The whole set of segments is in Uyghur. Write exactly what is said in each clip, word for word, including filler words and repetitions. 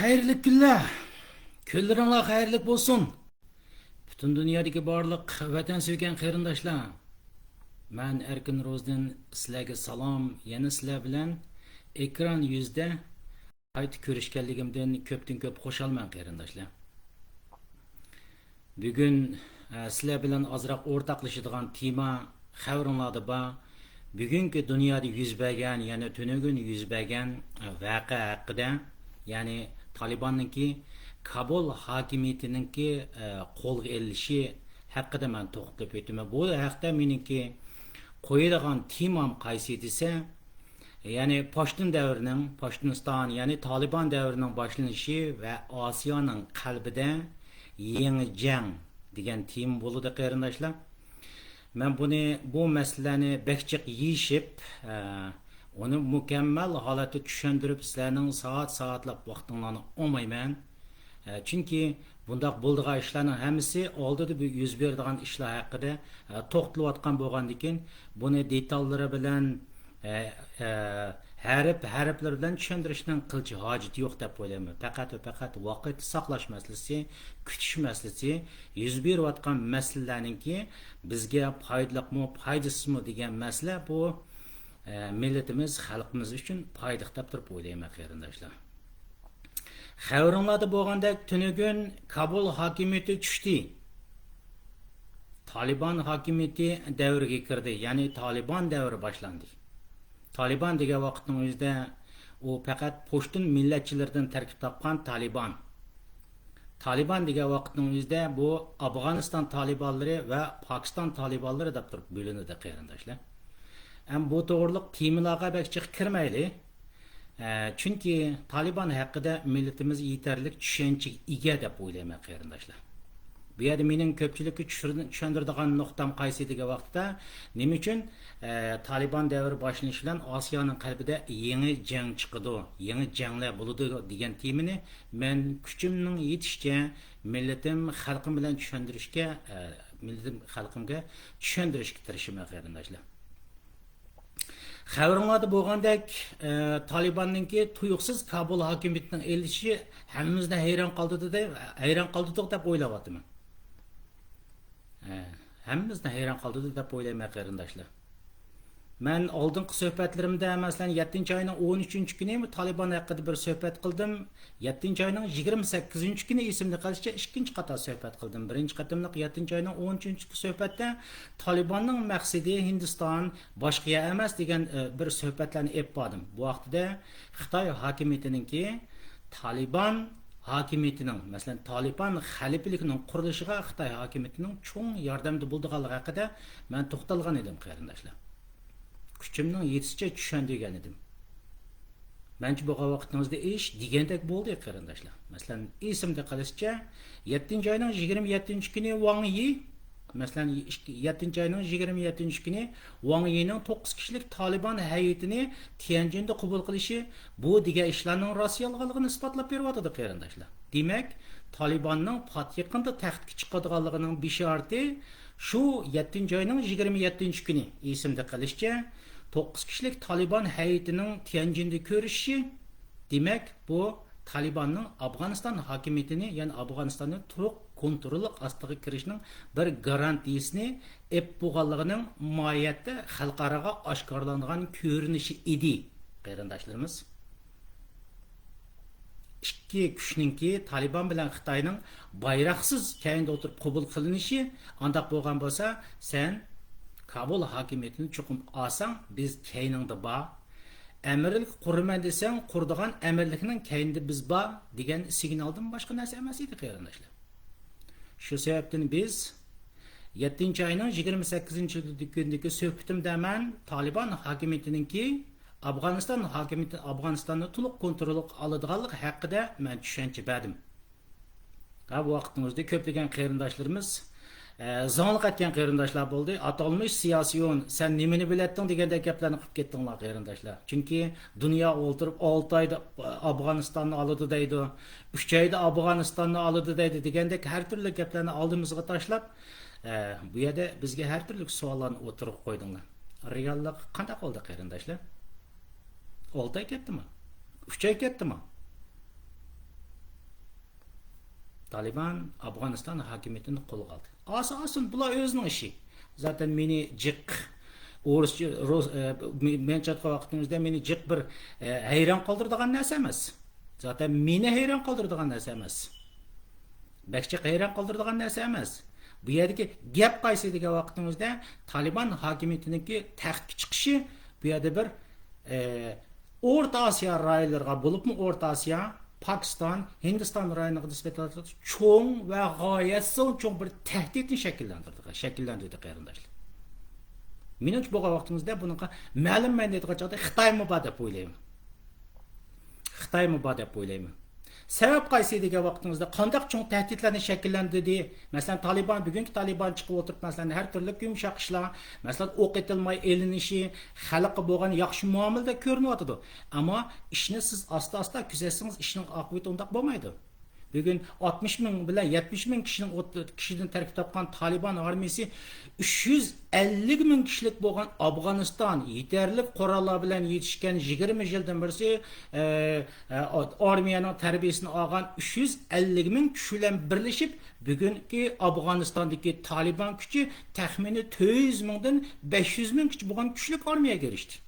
خەيرلىك كۈنلەر. كۈنلىرىڭلار خەيرلىك بولسۇن. پۈتۈن دۇنيادىكى بارلىق ۋەتەن سۆيگەن قېرىنداشلار. مەن ئەركىن روزدىن سىلەرگە سالام. يەنە سىلەر بىلەن ئېكران يۈزىدە قايتا كۆرۈشكەنلىكىمدىن كۆپتىن كۆپ خۇشالمەن قېرىنداشلار. بۈگۈن، ئە، سىلەر بىلەن ئازراق ئورتاقلىشىدىغان تېما خەۋىرىڭلاردا بار. بۈگۈنكى دۇنيادا يۈز بەرگەن، يەنى تۈنۈگۈن يۈز بەرگەن، ئە، ۋەقە ھەققىدە، يەنى تالىباننىڭكى كابۇل ھاكىمىيىتىنىڭكى، ئە، قولغا ئېلىشى ھەققىدە مەن توختىلىپ ئۆتىمەن. بۇ ھەقتە مېنىڭكى قويىدىغان تېمام قايسى دېسە، يەنى پاشتۇن دەۋرىنىڭ، پاشتۇنىستان، يەنى تالىبان دەۋرىنىڭ باشلىنىشى ۋە ئاسىيانىڭ قەلبىدە يېڭى جەڭ دېگەن تېما بولىدۇ، قېرىنداشلار. مەن بۇنى، بۇ مەسىلىلەرنى بەك جىق يېشىپ، ئە، ئۇنى مۇكەممەل ھالەتتە چۈشەندۈرۈپ، سىلەرنىڭ سائەت-سائەتلەپ ۋاقتىڭلارنى ئالمايمەن. ئە، چۈنكى بۇنداق بولىدىغان ئىشلارنىڭ ھەممىسى ئالدىدا بۇ يۈز بېرىدىغان ئىشلار ھەققىدە، ئە، توختىلىۋاتقان بولغاندىكىن، بۇنى دېتاللىرى بىلەن، ئە، ئە، ھەرپ، ھەرپلىرى بىلەن چۈشەندۈرۈشنىڭ قىلچە ھاجىتى يوق دەپ ئويلايمەن. پەقەت ۋە پەقەت ۋاقىت ساقلاش مەسىلىسى، كۈتۈش مەسىلىسى، يۈز بېرىۋاتقان مەسىلىلەرنىڭكى بىزگە پايدىلىقمۇ، پايدىسىزمۇ دېگەن مەسىلە بۇ، ئە، مىللىتىمىز، خەلقىمىز ئۈچۈن پايدىلىق دەپ تۇرۇپ ئويلايمەن، قېرىنداشلار. خەۋىرىڭلاردا بولغاندەك، تۈنۈگۈن كابۇل ھاكىمىيىتى چۈشتى. تالىبان ھاكىمىيىتى دەۋرىگە كىردى، يەنى تالىبان دەۋرى باشلاندى. تالىبان دېگەن ۋاقىتنىڭ ئۆزىدە ئۇ پەقەت پۇشتۇن مىللەتچىلىرىدىن تەركىب تاپقان تالىبان. تالىبان دېگەن ۋاقىتنىڭ ئۆزىدە بۇ ئافغانىستان تالىبانلىرى ۋە پاكىستان تالىبانلىرى دەپ تۇرۇپ بۆلۈنىدۇ، قېرىنداشلار. ئەمما بۇ توغرىلىق تېمىلارغا بەك جىق كىرمەيلى. ئە، چۈنكى تالىبان ھەققىدە مىللىتىمىز يېتەرلىك چۈشەنچىگە ئىگە دەپ ئويلايمەن، قېرىنداشلار. بۇ يەردە مېنىڭ كۆپچىلىككە چۈشۈر-، چۈشەندۈرىدىغان نۇقتام قايسى دېگەن ۋاقىتتا، نېمە ئۈچۈن، ئە، تالىبان دەۋرى باشلىنىشى بىلەن ئاسىيانىڭ قەلبىدە يېڭى جەڭ چىقىدۇ، يېڭى جەڭلەر بولىدۇ دېگەن تېمىنى مەن كۈچۈمنىڭ يېتىشىچە مىللىتىم، خەلقىم بىلەن چۈشەندۈرۈشكە، ئە، مىللىتىم، خەلقىمگە چۈشەندۈرۈشكە تىرىشىمەن، قېرىنداشلار. خەۋىرىڭلاردا بولغاندەك، ئە، تالىباننىڭكى تۇيۇقسىز كابۇل ھاكىمىيىتىنىڭ ئېلىشى ھەممىمىزنى ھەيران قالدۇردى دەي-، ھەيران قالدۇردۇق دەپ ئويلاۋاتىمەن. ئە، ھەممىمىزنى ھەيران قالدۇردى دەپ ئويلايمەن، قېرىنداشلار. مەن ئالدىنقى سۆھبەتلىرىمدە، مەسىلەن، يەتتىنچى ئاينىڭ ئون ئۈچىنچى كۈنى تالىبان ھەققىدە بىر سۆھبەت قىلدىم. يەتتىنچى ئاينىڭ يىگىرمە سەككىزىنچى كۈنى، ئېسىمدە قېلىشىچە، ئىككىنچى قاتار سۆھبەت قىلدىم. بىرىنچى قېتىملىق يەتتىنچى ئاينىڭ ئون ئۈچىنچى سۆھبەتتە تالىباننىڭ مەقسىتى ھىندىستان، باشقا يەر ئەمەس دېگەن، ئە، بىر سۆھبەتلەرنى ئېلىپ باردىم. بۇ ۋاقتىدا خىتاي ھاكىمىيىتىنىڭكى، تالىبان ھاكىمىيىتىنىڭ، مەسىلەن، تالىبان خەلىپىلىكىنىڭ قۇرۇلۇشىغا خىتاي ھاكىمىيىتىنىڭ چوڭ ياردەمدە بولىدىغانلىقى ھەققىدە مەن توختالغان ئىدىم، قېرىنداشلار. كۈچۈمنىڭ يېتىشىچە چۈشەندۈرگەن ئىدىم. مەنچە بولغان ۋاقتىڭىزدا ئىش دېگەندەك بولدى، قېرىنداشلار. مەسىلەن، ئېسىمدە قېلىشىچە، يەتتىنچى ئاينىڭ يىگىرمە يەتتىنچى كۈنى ۋاڭ يى، مەسىلەن، يەتتىنچى ئاينىڭ يىگىرمە يەتتىنچى كۈنى ۋاڭ يىنىڭ توققۇز كىشىلىك تالىبان ھەيئىتىنى تيەنجىندە قوبۇل قىلىشى بۇ دېگەن ئىشلارنىڭ راست يالغانلىقىنى ئىسپاتلاپ بېرىۋاتىدۇ، قېرىنداشلار. دېمەك، تالىباننىڭ پات يېقىندا تەختكە چىقىدىغانلىقىنىڭ بېشارىتى شۇ يەتتىنچى ئاينىڭ يىگىرمە يەتتىنچى كۈنى، ئېسىمدە قېلىشىچە، توققۇز كىشىلىك تالىبان ھەيئىتىنىڭ تيەنجىندە كۆرۈشۈشى، دېمەك، بۇ تالىباننىڭ ئافغانىستان ھاكىمىيىتىنى، يەنى ئافغانىستاننى تولۇق كونتروللۇق ئاستىغا كىرىشنىڭ بىر گارانتىيىسىنى ئېلىپ بولغانلىقىنىڭ ماھىيەتتە خەلقئاراغا ئاشكارىلانغان كۆرۈنۈشى ئىدى، قېرىنداشلىرىمىز. ئىككى كۈچنىڭكى، تالىبان بىلەن خىتاينىڭ بايراقسىز كەينىدە ئولتۇرۇپ قوبۇل قىلىنىشى، ئانداق بولغان بولسا، سەن كابۇل ھاكىمىيىتىنى چوقۇم ئالساڭ، بىز كەينىڭدە بار. ئەمىرلىك قۇرىمەن دېسەڭ، قۇرىدىغان ئەمىرلىكنىڭ كەينىدە بىز بار، دېگەن سىگنالدىن باشقا نەرسە ئەمەس ئىدى، قېرىنداشلار. شۇ سەۋەبتىن بىز يەتتىنچى ئاينىڭ يىگىرمە سەككىزىنچى كۈنىدىكى سۆھبىتىمدە مەن تالىبان ھاكىمىيىتىنىڭكى ئافغانىستان ھاكىمىيىتى ئافغانىستاننى تولۇق كونترولغا ئالىدىغانلىقى ھەققىدە مەن چۈشەنچە بەردىم. ھە، بۇ ۋاقىتنىڭ ئۆزىدە كۆپلىگەن قېرىنداشلىرىمىز، ئە، زاڭلىق ئەتكەن قېرىنداشلار بولدى. «ئاتالمىش سىياسىيون، سەن نېمىنى بىلەتتىڭ؟» دېگەندەك گەپلەرنى قىلىپ كەتتىڭلار، قېرىنداشلار. چۈنكى دۇنيا ئولتۇرۇپ، «ئالتە ئايدا ئافغانىستاننى ئالىدۇ» دەيدۇ، «ئۈچ ئايدا ئافغانىستاننى ئالىدۇ» دەيدۇ دېگەندەك ھەر تۈرلۈك گەپلەرنى ئالدىمىزغا تاشلاپ، ئە، بۇ يەردە بىزگە ھەر تۈرلۈك سوئاللارنى ئوتتۇرىغا قويدۇڭلار. رېئاللىق قانداق بولدى، قېرىنداشلار؟ ئالتە ئاي كەتتىمۇ؟ ئۈچ ئاي كەتتىمۇ؟ تالىبان ئافغانىستان ھاكىمىيىتىنى قولغا ئالدى. ئالسا ئالسۇن، بۇلار ئۆزىنىڭ ئىشى. زاتەن مېنى جىق ئورۇسچە، رۇس-، ئە، مەن ئېيتقان ۋاقتىڭىزدا مېنى جىق بىر، ئە، ھەيران قالدۇرىدىغان نەرسە ئەمەس. زاتەن مېنى ھەيران قالدۇرىدىغان نەرسە ئەمەس. بەك جىق ھەيران قالدۇرىدىغان نەرسە ئەمەس. بۇ يەردىكى گەپ قايسى دېگەن ۋاقتىڭىزدا، تالىبان ھاكىمىيىتىنىڭكى تەختكە چىقىشى بۇ يەردە بىر، ئە، ئورتا ئاسىيا رايونلىرىغا، بولۇپمۇ ئورتا ئاسىيا، پاكىستان، ھىندىستان رايونىغا نىسبەتەن چوڭ ۋە غايەت زور چوڭ بىر تەھدىتنى شەكىللەندۈردى، شەكىللەندۈردى، قېرىنداشلار. مېنىڭچە بولغان ۋاقتىمىزدا بۇنىڭغا مەلۇم مەنىدە ئېيتقان چاغدا خىتايمۇ بار دەپ ئويلايمەن. خىتايمۇ بار دەپ ئويلايمەن. سەۋەب قايسى دېگەن ۋاقتىڭىزدا قانداق چوڭ تەھدىتلەرنى شەكىللەندۈردى؟ مەسىلەن، تالىبان، بۈگۈنكى تالىبان چىقىپ ئولتۇرۇپ، مەسىلەن، ھەر تۈرلۈك يۇمشاق ئىشلار، مەسىلەن، ئوق ئېتىلماي ئېلىنىشى، خەلققە بولغان ياخشى مۇئامىلىدە كۆرۈنۈۋاتىدۇ. ئەمما ئىشنى سىز ئاستا-ئاستا كۆزەتسىڭىز، ئىشنىڭ ئاقىۋىتى ئۇنداق بولمايدۇ. بۈگۈن ئاتمىش مىڭ بىلەن يەتمىش مىڭ كىشىنىڭ ئوت-، كىشىدىن تەركىب تاپقان تالىبان ئارمىيىسى ئۈچ يۈز ئەللىك مىڭ كىشىلىك بولغان ئافغانىستان، يېتەرلىك قوراللار بىلەن يېتىشكەن، يىگىرمە يىلدىن بىرسى، ئە، ئە، ئارمىيەنىڭ تەربىيەسىنى ئالغان ئۈچ يۈز ئەللىك مىڭ كىشى بىلەن بىرلىشىپ، بۈگۈنكى ئافغانىستاندىكى تالىبان كۈچى تەخمىنى تۆت يۈز مىڭدىن بەش يۈز مىڭ كىشى بولغان كۈچلۈك ئارمىيەگە ئېرىشتى.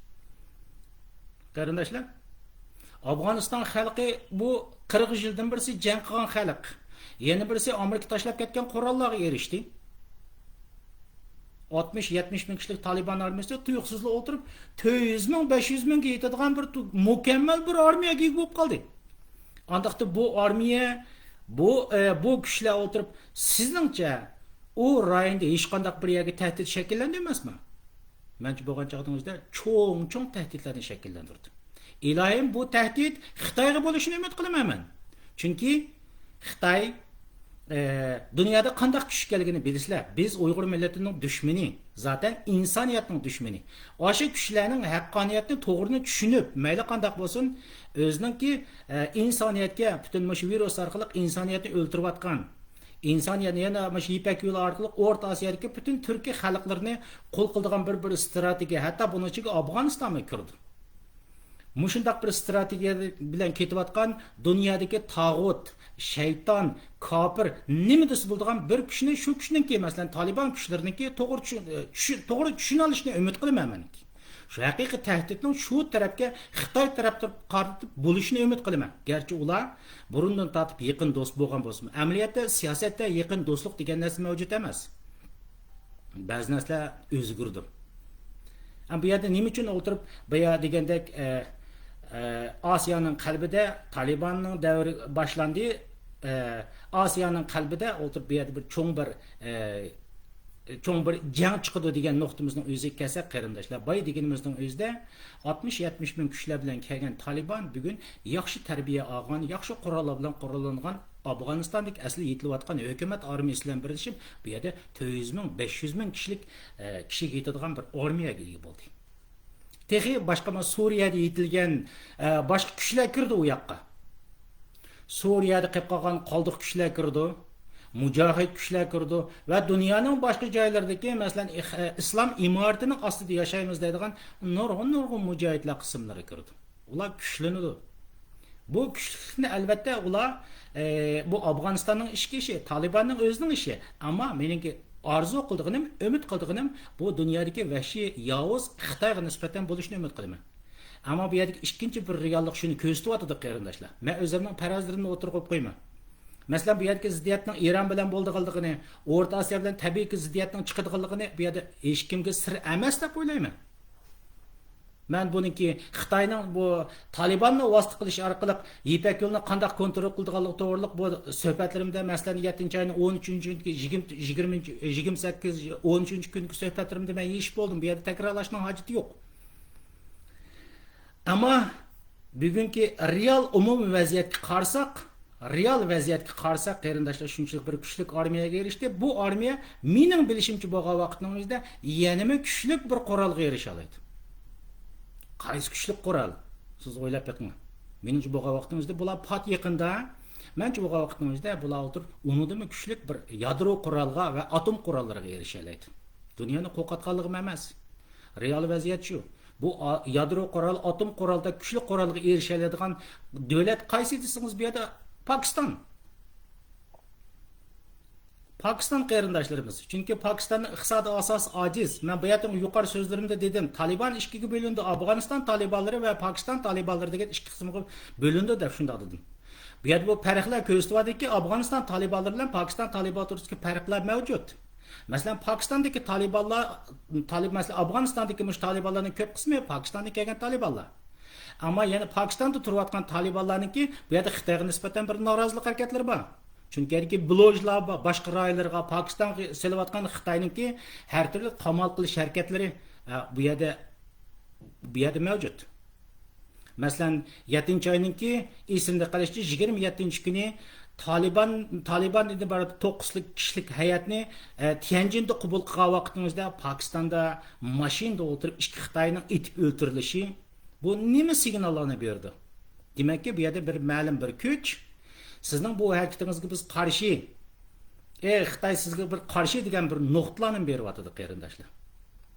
قېرىنداشلار، ئافغانىستان خەلقى بۇ قىرىق يىلدىن بىرسى جەڭ قىلغان خەلق. يەنە بىرسى ئامېرىكا تاشلاپ كەتكەن قوراللارغا ئېرىشتى. ئاتمىش، يەتمىش مىڭ كىشىلىك تالىبان ئارمىيىسى تۇيۇقسىزلا ئولتۇرۇپ، تۆت يۈز مىڭ، بەش يۈز مىڭگە يېتىدىغان بىر تو-، مۇكەممەل بىر ئارمىيەگە ئىگە بولۇپ قالدى. ئانداقتا بۇ ئارمىيە، بۇ، ئە، بۇ كۈچلەر ئولتۇرۇپ، سىزنىڭچە ئۇ رايوندا ھېچقانداق بىر يەرگە تەھدىت شەكىللەندى ئەمەسمۇ؟ مەنچە بولغان چاغدىڭىزدا چوڭ-چوڭ تەھدىتلەرنى شەكىللەندۈردى. ئىلاھىم، بۇ تەھدىت خىتايغا بولۇشىنى ئۈمىد قىلىمەن مەن. چۈنكى خىتاي، ئە، دۇنيادا قانداق كۈچ ئىكەنلىكىنى بىلىسىلەر. بىز ئۇيغۇر مىللىتىنىڭ دۈشمىنى، زاتەن ئىنسانىيەتنىڭ دۈشمىنى. ئاشۇ كۈچلەرنىڭ ھەققانىيەتنى توغرىنى چۈشىنىپ، مەيلى قانداق بولسۇن، ئۆزىنىڭكى، ئە، ئىنسانىيەتكە، پۈتۈن مۇشۇ ۋىرۇس ئارقىلىق ئىنسانىيەتنى ئۆلتۈرۈۋاتقان، ئىنسانىيەتنى يەنە مۇشۇ يىپەك يولى ئارقىلىق ئورتا ئاسىيادىكى پۈتۈن تۈركىي خەلقلىرىنى قۇل قىلىدىغان بىر، بىر ئىستراتېگىيە، ھەتتا بۇنىڭ ئىچىگە ئافغانىستانمۇ كىرىدۇ. مۇشۇنداق بىر ئىستراتېگىيە بىلەن كېتىۋاتقان دۇنيادىكى تاغۇت، شەيتان، كاپىر، نېمە دېسە بولىدىغان بىر كۈچنى، شۇ كۈچنىڭكى، مەسىلەن، تالىبان كۈچلىرىنىڭكى توغرا چۈشۈن-، چۈش-، توغرا چۈشىنەلىشىنى ئۈمىد قىلىمەن مەنكى. شۇ ھەقىقىي تەھدىتنىڭ شۇ تەرەپكە، خىتاي تەرەپكە قارىتىپ بولۇشىنى ئۈمىد قىلىمەن. گەرچە ئۇلار بۇرۇندىن تارتىپ يېقىن دوست بولغان بولسىمۇ، ئەمەلىيەتتە سىياسەتتە يېقىن دوستلۇق دېگەن نەرسە مەۋجۇت ئەمەس. بەزى نەرسىلەر ئۆزگىرىدۇ. ئەمما بۇ يەردە نېمە ئۈچۈن ئولتۇرۇپ، بايا دېگەندەك، ئە، ئە، ئاسىيانىڭ قەلبىدە تالىباننىڭ دەۋرى باشلاندى. ئە، ئاسىيانىڭ قەلبىدە ئولتۇرۇپ، بۇ يەردە بىر چوڭ بىر، ئە، چوڭ بىر جەڭ چىقىدۇ دېگەن نۇقتىمىزنىڭ ئۆزىگە كەلسەك، قېرىنداشلار، بايا دېگىنىمىزنىڭ ئۆزىدە ئاتمىش، يەتمىش مىڭ كۈچلەر بىلەن كەلگەن تالىبان بۈگۈن ياخشى تەربىيە ئالغان، ياخشى قوراللار بىلەن قوراللانغان ئافغانىستاندىكى ئەسلى يېتىلىۋاتقان ھۆكۈمەت ئارمىيىسى بىلەن بىرلىشىپ، بۇ يەردە تۆت يۈز مىڭ، بەش يۈز مىڭ كىشىلىك، ئە، كىشىگە يېتىدىغان بىر ئارمىيەگە ئىگە بولدى. تېخى باشقا، مانا، سۇرىيەدە يېتىلگەن، ئە، باشقا كۈچلەر كىرىدۇ ئۇ ياققا. سۇرىيەدە قېلىپ قالغان قالدۇق كۈچلەر كىرىدۇ. مۇجاھىد كۈچلەر كىرىدۇ. ۋە دۇنيانىڭ باشقا جايلىرىدىكى، مەسىلەن، ئىخ-، ئە، ئىسلام ئىمارىتىنىڭ ئاستىدا ياشايمىز دەيدىغان نۇرغۇن، نۇرغۇن مۇجاھىدلار قىسىملىرى كىرىدۇ. ئۇلار كۈچلىنىدۇ. بۇ كۈچلۈكلۈكنى، ئەلۋەتتە، ئۇلار، ئە، بۇ ئافغانىستاننىڭ ئىچكى ئىشى، تالىباننىڭ ئۆزىنىڭ ئىشى. ئەمما مېنىڭكى ئارزۇ قىلىدىغىنىم، ئۈمىد قىلىدىغىنىم، بۇ دۇنيادىكى ۋەھشىي، ياۋۇز خىتايغا نىسبەتەن بولۇشىنى ئۈمىد قىلىمەن. ئەمما بۇ يەردىكى ئىككىنچى بىر رېئاللىق شۇنى كۆرسىتىۋاتىدۇ، قېرىنداشلار. مەن ئۆزۈمنىڭ پەرەزلىرىمنى ئوتتۇرىغا قويۇپ قويىمەن. مەسىلەن، بۇ يەردىكى زىددىيەتنىڭ ئىران بىلەن بولىدىغانلىقىنى، ئورتا ئاسىيا بىلەن تەبىئىيكى زىددىيەتنىڭ چىقىدىغانلىقىنى بۇ يەردە ھېچكىمگە سىر ئەمەس دەپ ئويلايمەن. مەن بۇنىڭكى خىتاينىڭ بۇ تالىباننى ۋاسىتە قىلىش ئارقىلىق يىپەك يولىنى قانداق كونترول قىلىدىغانلىقى توغرىلىق بۇ سۆھبەتلىرىمدە، مەسىلەن، يەتتىنچى ئاينىڭ ئون ئۈچىنچى كۈنى، يىگىرمە، يىگىرمە، يىگىرمە سەككىز، ئون ئۈچىنچى كۈنكى سۆھبەتلىرىمدە مەن يېشىپ بولدۇم. بۇ يەردە تەكرارلاشنىڭ ھاجىتى يوق. ئەمما بۈگۈنكى رېئال ئومۇمىي ۋەزىيەتكە قارىساق، رېئال ۋەزىيەتكە قارىساق، قېرىنداشلار، شۇنچىلىك بىر كۈچلۈك ئارمىيەگە ئېرىشتى. بۇ ئارمىيە، مېنىڭ بىلىشىمچە، بولغان ۋاقىتنىڭ ئۆزىدە يەنىمۇ كۈچلۈك بىر قورالغا ئېرىشەلەيدۇ. قايسى كۈچلۈك قورال؟ سىز ئويلاپ بېقىڭ. مېنىڭچە، بولغان ۋاقىتنىڭ ئۆزىدە بۇلار پات يېقىندا، مەنچە، بولغان ۋاقىتنىڭ ئۆزىدە بۇلار ئولتۇرۇپ ئۇنىڭدىنمۇ كۈچلۈك بىر يادرو قورالغا ۋە ئاتوم قوراللىرىغا ئېرىشەلەيدۇ. دۇنيانى قورقۇتقانلىقىم ئەمەس. رېئال ۋەزىيەت شۇ. بۇ ئا-، يادرو قورال، ئاتوم قورالدا كۈچلۈك قورالغا ئېرىشەلەيدىغان دۆلەت قايسى دېسىڭىز، بۇ يەردە پاكىستان. پاكىستان قېرىنداشلىرىمىز. چۈنكى پاكىستاننىڭ ئىقتىسادىي ئاساسى ئاجىز. مەن بۇ يەردە يۇقىرى سۆزلىرىمدە دېدىم، تالىبان ئىككىگە بۆلۈندى، ئافغانىستان تالىبانلىرى ۋە پاكىستان تالىبانلىرى دېگەن ئىككى قىسىمغا بۆلۈندى دەپ شۇنداق دېدىم. بۇ يەردە بۇ پەرقلەر كۆرسىتىۋاتىدۇكى، ئافغانىستان تالىبانلىرى بىلەن پاكىستان تالىبانلىرى ئوتتۇرىسىدىكى پەرقلەر مەۋجۇت. مەسىلەن، پاكىستاندىكى تالىبانلار، تالىب، مەسىلەن، ئافغانىستاندىكى مۇشۇ تالىبانلارنىڭ كۆپ قىسمى پاكىستاندىن كەلگەن تالىبانلار. ئەمما يەنە پاكىستاندا تۇرۇۋاتقان تالىبانلارنىڭكى بۇ يەردە خىتايغا نىسبەتەن بىر نارازىلىق ھەرىكەتلىرى بار. چۈنكى يەنىكى بلوجلار بار، باشقا رايونلارغا پاكىستانغا سېلىۋاتقان خىتاينىڭكى ھەر تۈرلۈك قامال قىلىش ھەرىكەتلىرى، ئە، بۇ يەردە، بۇ يەردە مەۋجۇت. مەسىلەن، يەتتىنچى ئاينىڭكى ئېسىمدە قېلىشىچە يىگىرمە يەتتىنچى كۈنى تالىبان، تالىبان ئىبارەت توققۇز كىشىلىك ھەيئەتنى، ئە، تيەنجىندە قوبۇل قىلغان ۋاقتىمىزدا پاكىستاندا ماشىنىدا ئولتۇرۇپ ئىككى خىتاينىڭ ئېتىپ ئۆلتۈرۈلۈشى، بۇ نېمە سىگناللارنى بېرىدۇ؟ دېمەككى، بۇ يەردە بىر مەلۇم بىر كۈچ سىزنىڭ بۇ ھەرىكىتىڭىزگە بىز قارشى، ئەي خىتاي سىزگە بىر قارشى دېگەن بىر نۇقتىلارنى بېرىۋاتىدۇ، قېرىنداشلار.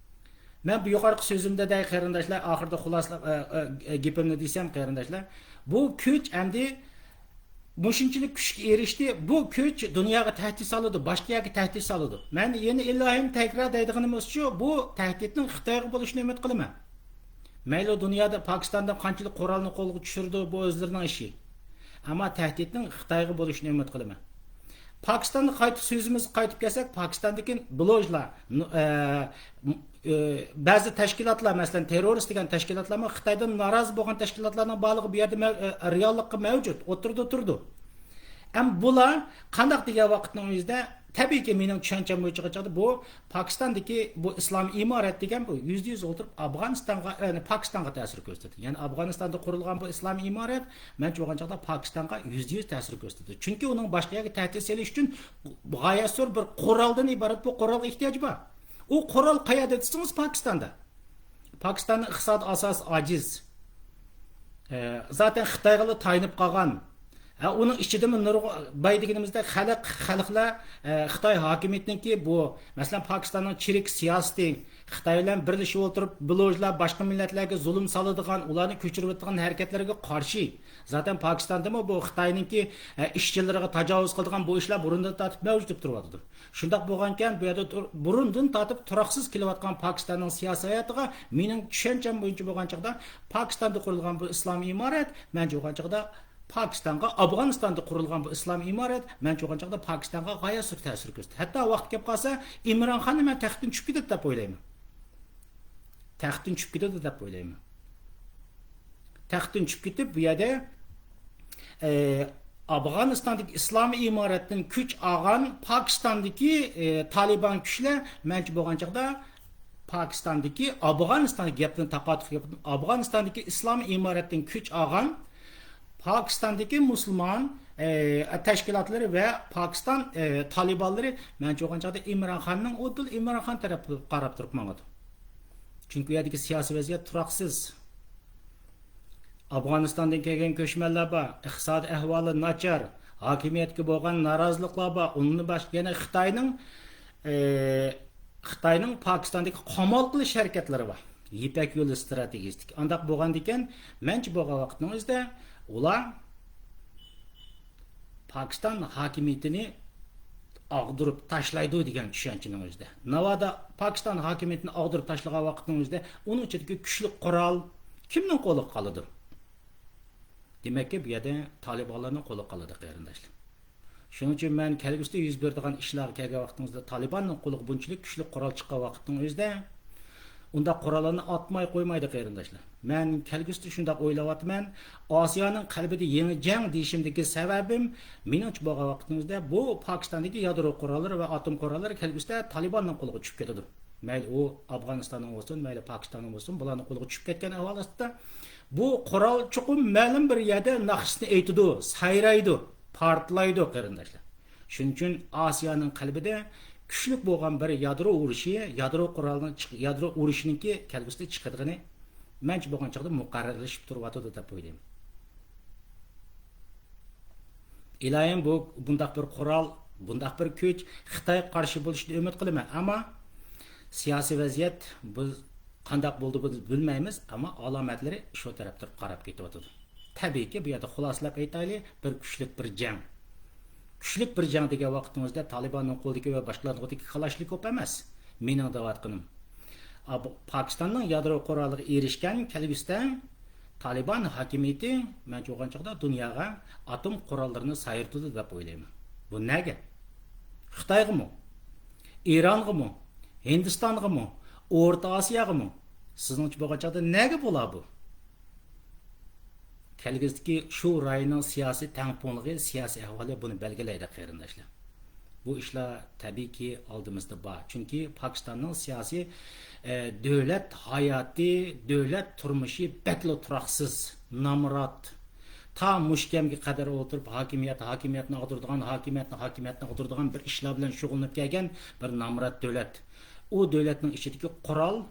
مەن بۇ يۇقىرىقى سۆزۈمدە دەي، قېرىنداشلار، ئاخىرىدا خۇلاسىلاپ، ئە، ئە، ئە، گېپىمنى دېسەم، قېرىنداشلار، بۇ كۈچ ئەمدى مۇشۇنچىلىك كۈچكە ئېرىشتى، بۇ كۈچ دۇنياغا تەھدىت سالىدۇ، باشقا يەرگە تەھدىت سالىدۇ. مەن يەنە ئىلاھىم تەكرار دەيدىغىنىمىزچۇ، بۇ تەھدىتنىڭ خىتايغا بولۇشىنى ئۈمىد قىلىمەن. مەيلى دۇنيادا پاكىستاندىن قانچىلىك قورالنى قولغا چۈشۈرىدۇ، بۇ ئۆزلىرىنىڭ ئىشى. ئەمما تەھدىتنىڭ خىتايغا بولۇشىنى ئۈمىد قىلىمەن. پاكىستاندا قايتا سۆزىمىزگە قايتىپ كەلسەك، پاكىستاندىكى بلوجلار، نۇ-، ئە، م-، ئە، بەزى تەشكىلاتلار، مەسىلەن، تېررورىست دېگەن تەشكىلاتلارمۇ خىتايدىن نارازى بولغان تەشكىلاتلارنىڭ بارلىقى بۇ يەردە مەۋ-، ئە، رېئاللىققا مەۋجۇت، ئوتتۇرىدا تۇرىدۇ. ئەم بۇلار قانداق دېگەن ۋاقىتنىڭ ئۆزىدە، تەبىئىيكى، مېنىڭ چۈشەنچەم بويىچە قىلغاندا، بۇ پاكىستاندىكى بۇ ئىسلام ئىمارەت دېگەن بۇ يۈزدە يۈز ئولتۇرۇپ ئافغانىستانغا، يەنى پاكىستانغا تەسىر كۆرسىتىدۇ. يەنى ئافغانىستاندا قۇرۇلغان بۇ ئىسلام ئىمارەت، مەنچە بولغان چاغدا پاكىستانغا يۈزدە يۈز تەسىر كۆرسىتىدۇ. چۈنكى ئۇنىڭ باشقا يەرگە تەھدىت سېلىش ئۈچۈن غايەت زور بىر قورالدىن ئىبارەت بۇ قورالغا ئېھتىياجى بار. ئۇ قورال قەيەردە دېسىڭىز، پاكىستاندا. پاكىستاننىڭ ئىقتىسادىي ئاساسى ئاجىز. ئە، زاتەن خىتايغىلا تايىنىپ قالغان. ھە، ئۇنىڭ ئىچىدىمۇ نۇرغۇن، باي دېگىنىمىزدەك خەلق، خەلقلەر، ئە، خىتاي ھاكىمىيىتىنىڭكى بۇ، مەسىلەن، پاكىستاننىڭ چىرىك سىياسىتى، خىتاي بىلەن بىرلىشىپ ئولتۇرۇپ، بلوجلار باشقا مىللەتلەرگە زۇلۇم سالىدىغان، ئۇلارنى كۆچۈرۈۋېتىدىغان ھەرىكەتلەرگە قارشى. زاتەن پاكىستاندىمۇ بۇ خىتاينىڭكى، ئە، ئىشچىلىرىغا تاجاۋۇز قىلىدىغان بۇ ئىشلار بۇرۇندىن تارتىپ مەۋجۇت بولۇپ تۇرۇۋاتىدۇ. شۇنداق بولغانكەن، بۇ يەردە تۇر-، بۇرۇندىن تارتىپ تۇراقسىز كېلىۋاتقان پاكىستاننىڭ سىياسىي ھاياتىغا مېنىڭ چۈشەنچەم بويىچە بولغان چاغدا، پاكىستاندا قۇرۇلغان بۇ ئىسلامىي ئىمارەت، مەنچە بولغان چاغدا پاكىستانغا، ئافغانىستاندا قۇرۇلغان بۇ ئىسلامىي ئىمارەت، مەنچە بولغان چاغدا پاكىستانغا غايەت زور تەسىر كۆرسىتىدۇ. ھەتتا ۋاقتى كەپ قالسا، ئىمران خاننى مەن تەختتىن چۈشۈپ كېتىدۇ دەپ ئويلايمەن. تەختتىن چۈشۈپ كېتىدۇ دەپ ئويلايمەن. تەختتىن چۈشۈپ كېتىپ، بۇ يەردە، ئە، ئافغانىستاندىكى ئىسلامىي ئىمارەتتىن كۈچ ئالغان پاكىستاندىكى، ئە، تالىبان كۈچلەر، مەنچە بولغان چاغدا پاكىستاندىكى، ئافغانىستاندىكى گەپنى تاقاتۇق گەپ، ئافغانىستاندىكى ئىسلامىي ئىمارەتتىن كۈچ ئالغان پاكىستاندىكى مۇسۇلمان، ئە، تەشكىلاتلىرى ۋە پاكىستان، ئە، تالىبانلىرى، مەنچە بولغان چاغدا ئىمران خاننىڭ ئۇدۇل ئىمران خان تەرەپكە قاراپ تۇرۇپ ماڭىدۇ. چۈنكى ئۇ يەردىكى سىياسىي ۋەزىيەت تۇراقسىز. ئافغانىستاندىن كەلگەن كۆچمەنلەر بار، ئىقتىسادىي ئەھۋالى ناچار، ھاكىمىيەتكە بولغان نارازىلىقلار بار، ئۇندىن باشقا يەنە خىتاينىڭ، ئى، خىتاينىڭ پاكىستاندىكى قامال قىلىش ھەرىكەتلىرى بار. يىپەك يولى ئىستراتېگىيىسىدىكى. ئانداق بولغاندىكىن، مەنچە بولغان ۋاقىتنىڭ ئۆزىدە ئۇلار پاكىستان ھاكىمىيىتىنى ئاغدۇرۇپ تاشلايدۇ دېگەن چۈشەنچىنىڭ ئۆزىدە. ناۋادا پاكىستان ھاكىمىيىتىنى ئاغدۇرۇپ تاشلىغان ۋاقىتنىڭ ئۆزىدە ئۇنىڭ ئىچىدىكى كۈچلۈك قورال كىمنىڭ قولىغا قالىدۇ؟ دېمەككى، بۇ يەردە تالىبانلارنىڭ قولىغا قالىدۇ، قېرىنداشلار. شۇنىڭ ئۈچۈن مەن كەلگۈسىدە يۈز بېرىدىغان ئىشلارغا كەلگەن ۋاقتىڭىزدا، تالىباننىڭ قولىغا بۇنچىلىك كۈچلۈك قورال چىققان ۋاقىتنىڭ ئۆزىدە، ئۇنداق قوراللارنى ئاتماي قويمايدۇ، قېرىنداشلار. مەن كەلگۈسىدە شۇنداق ئويلاۋاتىمەن. ئاسىيانىڭ قەلبىدە يېڭى جەڭ دېيىشىمدىكى سەۋەبىم، مېنىڭچە بولغان ۋاقتىمىزدا بۇ پاكىستاندىكى يادرو قوراللىرى ۋە ئاتوم قوراللىرى كەلگۈسىدە تالىباننىڭ قولىغا چۈشۈپ كېتىدۇ. مەيلى ئۇ ئافغانىستاننىڭ بولسۇن، مەيلى پاكىستاننىڭ بولسۇن، بۇلارنىڭ قولىغا چۈشۈپ كەتكەن ئەھۋال ئاستىدا، بۇ قورال چوقۇم مەلۇم بىر يەردە ناخشىسىنى ئېيتىدۇ، سايرايدۇ، پارتلايدۇ، قېرىنداشلار. شۇنىڭ ئۈچۈن ئاسىيانىڭ قەلبىدە كۈچلۈك بولغان بىر يادرو ئۇرۇشى، يادرو قورالىنىڭ چىق-، يادرو ئۇرۇشىنىڭكى كەلگۈسىدە چىقىدىغىنى مەنچە بولغان چاغدا مۇقەررەرلىشىپ تۇرۇۋاتىدۇ دەپ ئويلايمەن. ئىلاھىم، بۇ، بۇنداق بىر قورال، بۇنداق بىر كۈچ خىتايغا قارشى بولۇشىنى ئۈمىد قىلىمەن. ئەمما سىياسىي ۋەزىيەت بىز قانداق بولدى بىز بىلمەيمىز، ئەمما ئالامەتلىرى شۇ تەرەپتە قاراپ كېتىۋاتىدۇ. تەبىئىيكى، بۇ يەردە خۇلاسىلەپ ئېيتايلى، بىر كۈچلۈك بىر جەڭ. كۈچلۈك بىر جەڭ دېگەن ۋاقتىڭىزدا تالىباننىڭ قولىدىكى ۋە باشقىلارنىڭ قولىدىكى كالاشنىكوف ئەمەس. مېنىڭ دەۋاتقىنىم، ئا، بۇ پاكىستاننىڭ يادرو قورالىغا ئېرىشكەن كەلگۈسىدە تالىبان ھاكىمىيىتى، مەنچە بولغان چاغدا دۇنياغا ئاتوم قوراللىرىنى سايرىتىدۇ دەپ ئويلايمەن. بۇ نەگە؟ خىتايغىمۇ؟ ئىرانغىمۇ؟ ھىندىستانغىمۇ؟ ئورتا ئاسىياغىمۇ؟ سىزنىڭچە بولغان چاغدا نەگە بولا بۇ؟ كەلگۈسىدىكى شۇ رايوننىڭ سىياسىي تەڭپۇڭلۇقى، سىياسىي ئەھۋالى بۇنى بەلگىلەيدۇ، قېرىنداشلار. بۇ ئىشلار تەبىئىيكى ئالدىمىزدا بار. چۈنكى پاكىستاننىڭ سىياسىي، ئە، دۆلەت ھاياتى، دۆلەت تۇرمۇشى بەكلا تۇراقسىز، نامرات. تا مۇشۇ كەمگە قەدەر ئولتۇرۇپ، ھاكىمىيەت، ھاكىمىيەتنى ئاغدۇرىدىغان، ھاكىمىيەتنى، ھاكىمىيەتنى ئاغدۇرىدىغان بىر ئىشلار بىلەن شۇغۇللىنىپ كەلگەن بىر نامرات دۆلەت. ئۇ دۆلەتنىڭ ئىچىدىكى قورال،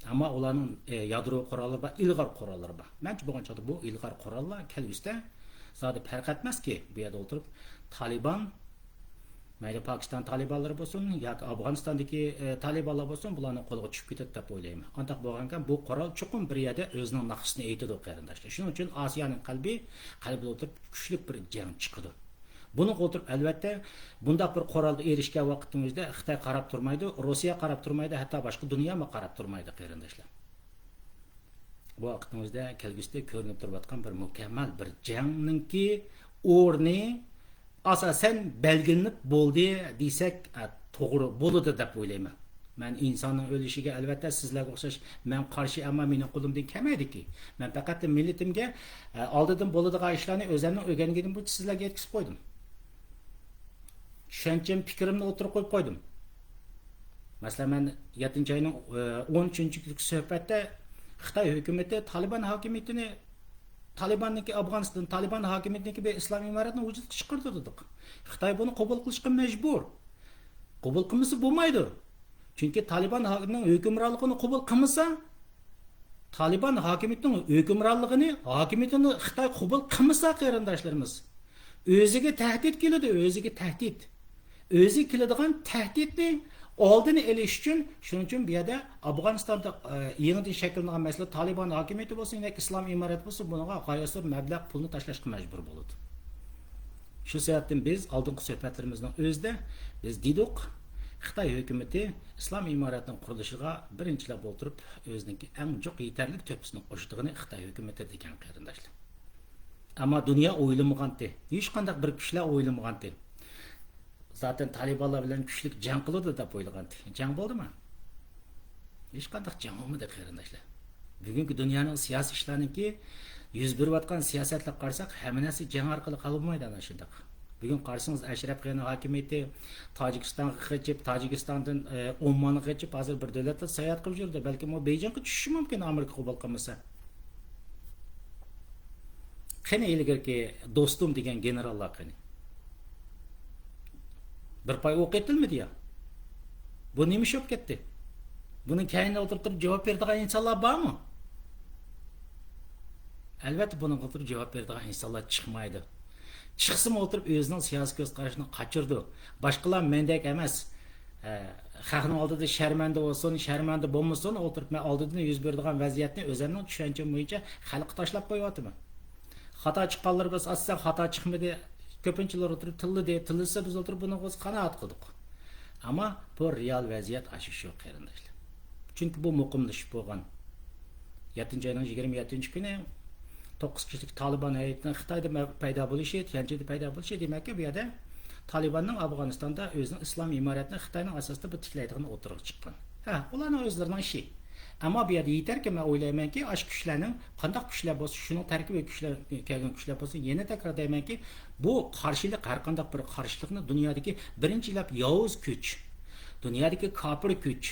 ئەمما ئۇلارنىڭ، ئە، يادرو قوراللىرى بار، ئىلغار قوراللىرى بار. مەنچە بولغان چاغدا بۇ ئىلغار قوراللار كەلگۈسىدە زادى پەرق ئەتمەسكى، بۇ يەردە ئولتۇرۇپ تالىبان، مەيلى پاكىستان تالىبانلىرى بولسۇن ياكى ئافغانىستاندىكى، ئە، تالىبانلار بولسۇن، بۇلارنىڭ قولىغا چۈشۈپ كېتىدۇ دەپ ئويلايمەن. ئانداق بولغانىكەن، بۇ قورال چوقۇم بىر يەردە ئۆزىنىڭ ناخشىسىنى ئېيتىدۇ، قېرىنداشلار. شۇنىڭ ئۈچۈن ئاسىيانىڭ قەلبى، قەلبىدە ئولتۇرۇپ كۈچلۈك بىر جەڭ چىقىدۇ. بۇنىڭغا ئولتۇرۇپ، ئەلۋەتتە، بۇنداق بىر قورالغا ئېرىشكەن ۋاقىتنىڭ ئۆزىدە خىتاي قاراپ تۇرمايدۇ، روسىيە قاراپ تۇرمايدۇ، ھەتتا باشقا دۇنيامۇ قاراپ تۇرمايدۇ، قېرىنداشلار. بۇ ۋاقىتنىڭ ئۆزىدە كەلگۈسىدە كۆرۈنۈپ تۇرۇۋاتقان بىر مۇكەممەل بىر جەڭنىڭكى ئورنى ئاساسەن بەلگىلىنىپ بولدى دېسەك، ئە، توغرا بولىدۇ دەپ ئويلايمەن. مەن ئىنساننىڭ ئۆلۈشىگە، ئەلۋەتتە، سىزلەرگە ئوخشاش مەن قارشى، ئەمما مېنىڭ قولۇمدىن كەلمەيدىكى. مەن پەقەت مىللىتىمگە، ئە، ئالدىدىن بولىدىغان ئىشلارنى ئۆزۈمنىڭ ئۆگەنگىنىم بويىچە سىزلەرگە يەتكۈزۈپ قويدۇم. چۈشەنچەم، پىكرىمنى ئوتتۇرىغا قويۇپ قويدۇم. مەسىلەن، مەن يەتتىنچى ئاينىڭ، ئە، ئون ئۈچىنچى كۈنى سۆھبەتتە خىتاي ھۆكۈمىتى تالىبان ھاكىمىيىتىنى، تالىباننىڭكى ئافغانىستان، تالىبان ھاكىمىيىتىنىڭكى بىر ئىسلام ئىمارەتنى ۋۇجۇدقا چىقىرىدۇ دېدۇق. خىتاي بۇنى قوبۇل قىلىشقا مەجبۇر. قوبۇل قىلمىسا بولمايدۇ. چۈنكى تالىبان ھاكىمىيىتىنىڭ ھۆكۈمرانلىقىنى قوبۇل قىلمىسا، تالىبان ھاكىمىيىتىنىڭ ھۆكۈمرانلىقىنى، ھاكىمىيىتىنى خىتاي قوبۇل قىلمىسا، قېرىنداشلىرىمىز، ئۆزىگە تەھدىت كېلىدۇ، ئۆزىگە تەھدىت. ئۆزىگە كېلىدىغان تەھدىتنى ئالدىنى ئېلىش ئۈچۈن، شۇنىڭ ئۈچۈن بۇ يەردە ئافغانىستاندا، ئە، يېڭىدىن شەكىللىنىدىغان مەسىلە، تالىبان ھاكىمىيىتى بولسۇن ياكى ئىسلام ئىمارەتى بولسۇن، بۇنىڭغا غايەت زور مەبلەغ پۇلنى تاشلاشقا مەجبۇر بولىدۇ. شۇ سەۋەبتىن بىز ئالدىنقى سۆھبەتلىرىمىزنىڭ ئۆزىدە بىز دېدۇق، خىتاي ھۆكۈمىتى ئىسلام ئىمارەتنىڭ قۇرۇلۇشىغا بىرىنچىلەپ ئولتۇرۇپ، ئۆزىنىڭكى ئەڭ جۇق يېتەرلىك تۆھپىسىنى قوشىدىغىنى خىتاي ھۆكۈمىتى دېگەن، قېرىنداشلار. ئەمما دۇنيا ئويلىمىغانتى. ھېچقانداق بىر كۈچلەر ئويلىمىغانتى. زاتەن تالىبانلار بىلەن كۈچلۈك جەڭ قىلىدۇ دەپ ئويلىغانتى. جەڭ بولدىمۇ؟ ھېچقانداق جەڭ بولمىدى، قېرىنداشلار. بۈگۈنكى دۇنيانىڭ سىياسىي ئىشلارنىڭكى يۈز بېرىۋاتقان سىياسەتلەرگە قارىساق، ھەممە نەرسە جەڭ ئارقىلىق ھەل بولمايدۇ ئەنە شۇنداق. بۈگۈن قارىسىڭىز، ئەشرەف غېنى ھاكىمىيىتى تاجىكىستانغا قېچىپ، تاجىكىستاندىن، ئە، ئومانغا قېچىپ، ھازىر بىر دۆلەتتە ساياھەت قىلىپ يۈرىدۇ. بەلكىم ئۇ بېيجىڭغا چۈشۈشى مۇمكىن، ئامېرىكا قوبۇل قىلمىسا. قېنى ئىلگىرىكى دوستۇم دېگەن گېنېراللار قېنى؟ بىر پاي ئوق ئېتىلمىدى يا. بۇ نېمە ئىش بولۇپ كەتتى؟ بۇنىڭ كەينىدە ئولتۇرۇپ تۇرۇپ جاۋاب بېرىدىغان ئىنسانلار بارمۇ؟ ئەلۋەتتە، بۇنىڭغا ئولتۇرۇپ جاۋاب بېرىدىغان ئىنسانلار چىقمايدۇ. چىقسىمۇ ئولتۇرۇپ ئۆزىنىڭ سىياسىي كۆز قارىشىنى قاچۇرىدۇ. باشقىلار مەندەك ئەمەس. ئە، خەقنىڭ ئالدىدا شەرمەندە بولسۇن، شەرمەندە بولمىسۇن، ئولتۇرۇپ مەن ئالدىدىن يۈز بېرىدىغان ۋەزىيەتنى ئۆزۈمنىڭ چۈشەنچەم بويىچە خەلققە تاشلاپ قويۇۋاتىمەن. خاتا چىققانلىرى بولسا، ئاساسەن خاتا چىقمىدى. كۆپىنچىلەر ئولتۇرۇپ تىللىدى. تىللىسا بىز ئولتۇرۇپ بۇنىڭغا قانائەت قىلدۇق. ئەمما بۇ رېئال ۋەزىيەت ئاشۇ شۇ، قېرىنداشلار. چۈنكى بۇ مۇقىملىشىپ بولغان. يەتتىنچى ئاينىڭ يىگىرمە يەتتىنچى كۈنى توققۇز كىشىلىك تالىبان ھەيئىتىنىڭ خىتايدا مە-، پەيدا بولۇشى، تيەنجىندە پەيدا بولۇشى، دېمەككى، بۇ يەردە تالىباننىڭ ئافغانىستاندا ئۆزىنىڭ ئىسلام ئىمارەتنى خىتاينىڭ ئاساسىدا بىر تىكلەيدىغىنى ئوتتۇرىغا چىققان. ھە، ئۇلارنىڭ ئۆزلىرىنىڭ ئىشى. ئەمما بۇ يەردە يېتەركى، مەن ئويلايمەنكى، ئاشۇ كۈچلەرنىڭ قانداق كۈچلەر بولسا، شۇنىڭ تەركىبىگە كۈچلەر، كەلگەن كۈچلەر بولسا، يەنە تەكرار دەيمەنكى، بۇ قارشىلىق، ھەر قانداق بىر قارشىلىقنى دۇنيادىكى بىرىنچىلەپ ياۋۇز كۈچ، دۇنيادىكى كاپىر كۈچ،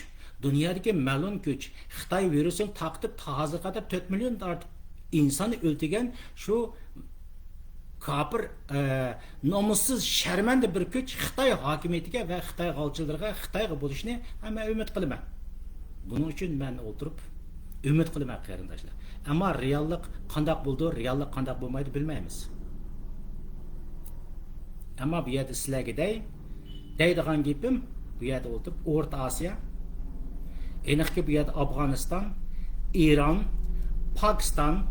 دۇنيادىكى مەلئۇن كۈچ، خىتاي ۋىرۇسىنى تارقىتىپ، تا ھازىرغا قەدەر تۆت مىليوندىن ئارتۇق ئىنساننى ئۆلتۈرگەن شۇ كاپىر، ئە، نومۇسسىز، شەرمەندە بىر كۈچ خىتاي ھاكىمىيىتىگە ۋە خىتاي غالچىلىرىغا، خىتايغا بولۇشىنى مەن ئۈمىد قىلىمەن. بۇنىڭ ئۈچۈن مەن ئولتۇرۇپ ئۈمىد قىلىمەن، قېرىنداشلار. ئەمما رېئاللىق قانداق بولىدۇ، رېئاللىق قانداق بولمايدۇ، بىلمەيمىز. ئەمما بۇ يەردە سىلەرگە دەي، دەيدىغان گېپىم، بۇ يەردە ئولتۇرۇپ ئورتا ئاسىيا، ئېنىقكى، بۇ يەردە ئافغانىستان، ئىران، پاكىستان